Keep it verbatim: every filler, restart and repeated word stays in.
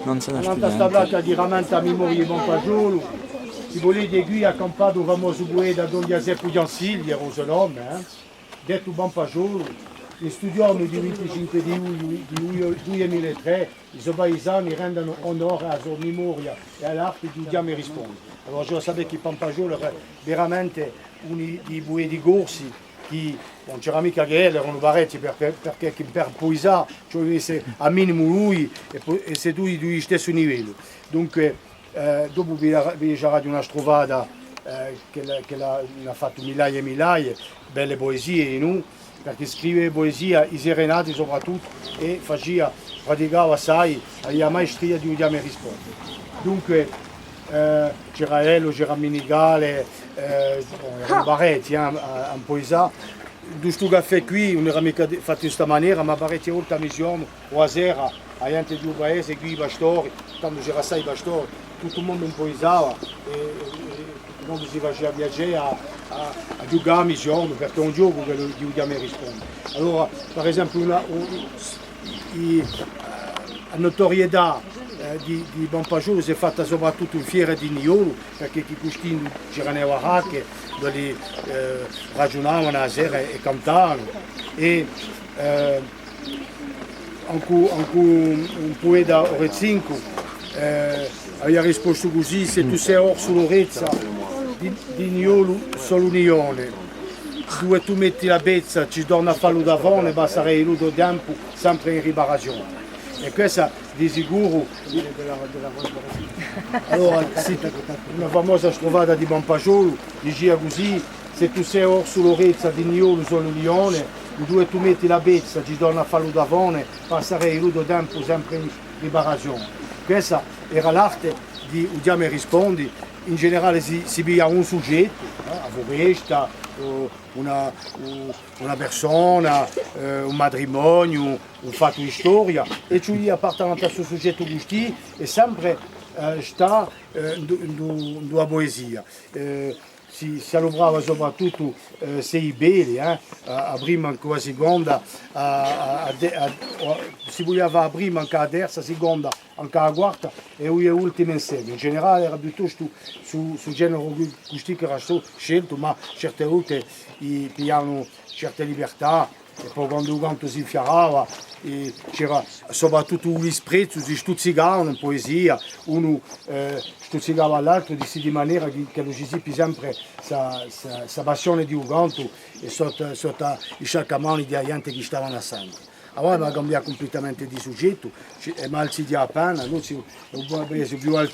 Nanzu à sta placca chì ramenta a memoria di Pampasgiolu, si pò leghje chì hà campatu u famosu pueta Don Ghjaseppu Ghjansiliu, era u so nome, eh? Dettu Pampasgiolu, in stu ghjornu di vinticinque di lugliu, di lugliu dui mila è trè, i so paisani rendenu onore à a so memoria è à l'arte di u chjama è rispondi. Allora, ci hè da sapè chì Pampasgiolu era veramente unu di i pueti corsi chì, ùn c'era micca chè ellu, eranu parechji, per, per, perchè chì per puisà ci vole esse à minimu lui è po, è esse dui di u listessu livellu. Dunque, eh, dopu vi, vi diceraghju una strufata, eh, chì l'hà, chì l'hà, n'hà fattu millaie è millaie, belle puesie, nò? Perchè scrivia puesia, i serenati soprattuttu, è facia, praticava assai, avia a maestria di u chjama è rispondi. Dunque, eh, c'era ellu, c'era Minicale, eh, bon, eranu parechji, eh, à, à impuisà. Di stu caffè quì, ùn era micca di, fattu in sta manera, ma parechje volte à miziornu o a sera, a ghjente di u paese, quì i pastori, tandu c'era assai pastori, tuttu u mondu impuisava, è, è, è tuttu u mondu si facia piacè à, à, à ghjucà à miziornu, perchè hè un ghjocu quellu di u chjama è rispondi. Allora, per esempiu, una, un, i, a notorietà, eh, di, di Pampasgiolu s'hè fatta soprattuttu in fiera di Niolu, perchè chì custì c'eranu e baracche, duve, eh, ragiunavanu a sera è, è cantavanu. È, eh, ancu, ancu un, un pueta orezincu, eh, avia rispostu cusì: sè tù sè orsu l'orezza, di, di Niolu solu u lione. Duve tù metti a pezza, ci torna à fà lu tavone, passarai lu to tempu sempre in riparazione. È quessa, di sicuru, allora, sì, una famosa strufata di Pampasgiolu, dicia cusì: sè tù sè orsu l'orezza, di Niolu solu u lione, duve tù metti a pezza, ci torna à fà lu tavone, passarai lu to tempu sempre in riparazione. Quessa era l'arte di u chjama è rispondi, in generale si, si pigliava un sughjettu, eh, a furesta, o una, u-, una persona, eh, un matrimoniu, un fattu di storia, è ci vulia à partà da stu sughjettu custì, è sempre, eh, stà, eh, in, in, in a puesia. Eh, si, si aduprava soprattuttu, eh, sei belli, eh, a, a prima incù a siconda, a, a, a de-, a, o, si pudia fà a prima incù a terza, a siconda incù a quarta è e ultime inseme. In generale era piuttostu stu, stu generu custì chì era stu-, sceltu, ma certe volte i pigliavanu certe libertà, è po quandu u cantu s'infiarava, è c'era soprattuttu u disprezzu, si stuzzicavanu in puesia, unu, eh, stuzzicava à l'altru, di, di manera chì, ch'ellu ci sippi sempre sta, sta, sta passione di u cantu è sottu, sottu à i sciaccamani di a ghjente chì stavanu à sente. Avà emu da cambià cumpletamente di sughjettu, ci, è ma alzi di appena, noi simu u paese più altu